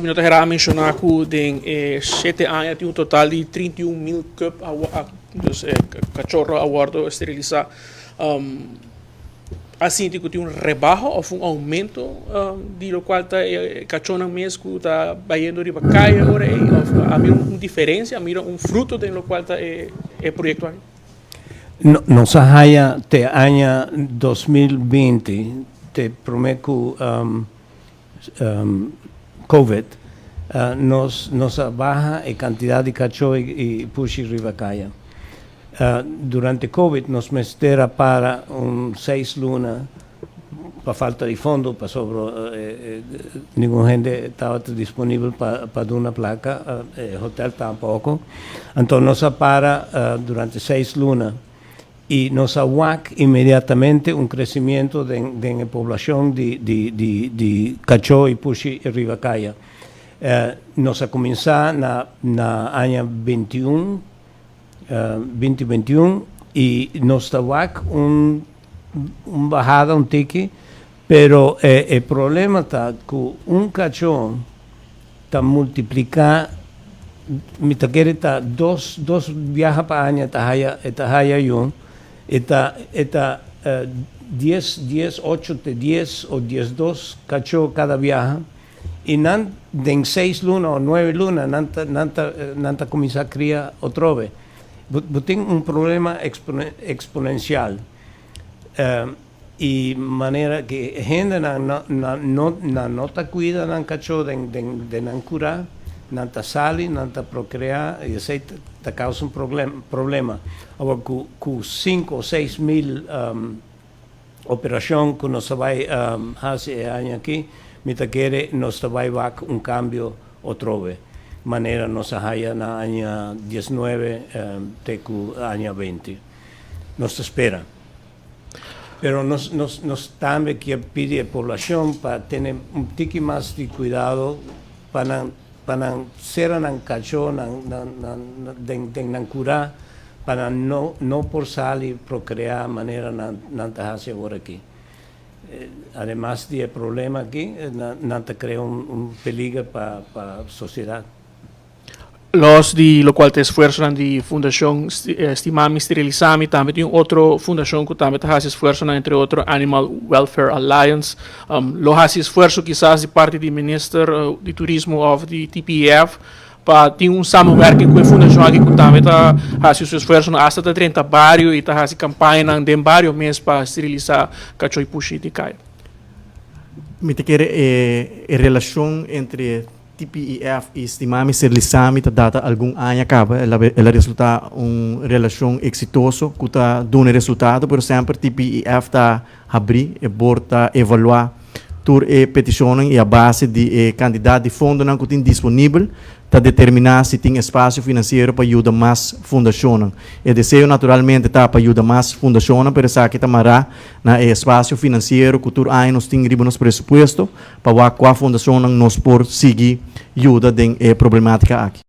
Mi no ta hera a menshoná ku den e shete aña tin un total di 31,000 cup a, dus e kachorro a wòrdu sterilisá. A sinti ku tin un rebaho òf un oumento di lokual ta e kachónan mes ku ta bayendo riba kaya ora ei? Òf a mira un diferensia, a mira un fruto den lokual ta e proyekto aki? Nos a haya te aña 2020, te promé ku Covid, nos nos a baha e kantidat di kachó i pushi riba kaya. Durante Covid nos mester a para un seis luna pa falta di fondo pasobra ningun hende tabata disponibel pa duna plaka, e hotel tampoko. Anto nos a para durante seis luna. I nos a wak inmediatamente un crecimiento den den e poblacion di di di di cachó y pushi riba caya. Nos a cuminsa na na aña 21, 2021 y nos ta wak un un bahada un tiki, pero e e problema ta cu un cachó ta multiplica, mi ta kere ta dos dos biaha pa aña ta haya e ta haya yu, e ta e ta dies dies ocho te dies o 12 cachó cada biaha y nan den seis luna o nuebe luna nan ta nan ta nan ta cuminsa cria otrobe. Bo bo tin un problema exponencial. E manera ku e hendenan nan no nan no ta kuida nan kachó den den den nan kurá, nan ta sali, nan ta prokreá i esei ta kousa un problema. Awor ku ku sinku o 6000 operashon ku nos ta bai hasi e aña aki, mi ta kere nos ta bai wak un kambio otrobe, manera nos a haya na aña 19 te ku aña 20. Nos ta spera. Pero nos nos nos tambe kier pidi e poblacion pa tene un tiki mas di cuidado pa nan pa nan cera nan cacho nan nan nan den den nan cura pa nan no no por sali procrea manera nan nan ta haci awor aki. Ademas di e problema aki nan nan ta crea un un peliger pa pa sociedad. Los di locual ta esfuerzonan di Fundacion Stimami Sterilisami, tambe tin un otro fundacion cu tambe ta haci esfuerzonan, entre otro Animal Welfare Alliance. Lo haci esfuerzo kisas di parti di Minister di Turismo of di TPEF pa tin un samenwerking cu e fundacion aki cu tambe ta haci su esfuerzonan, hasta ta drenta bario y ta haci campañanan den bario mes pa sterilisa cacho y pushi di caya. Mi ta kere e relacion entre TPEF i Stimami Sterilisami ta data algun aña kaba. El a el a resultá un relashon eksitoso ku ta duna resultado, pero semper TPEF ta habrí, e bord ta evaluá tur e petishonnan i a base di e kantidat di fondonan ku tin disponibel ta determiná si tin espasio finansiero pa yuda mas fundashonnan. E deseo naturalmente ta pa yuda mas fundashonnan, pero esaki ta mará na e espasio finansiero ku tur aña nos tin riba nos presupuesto. Pa wak kua fundashonnan nos por sigui yuda den e problematika aki.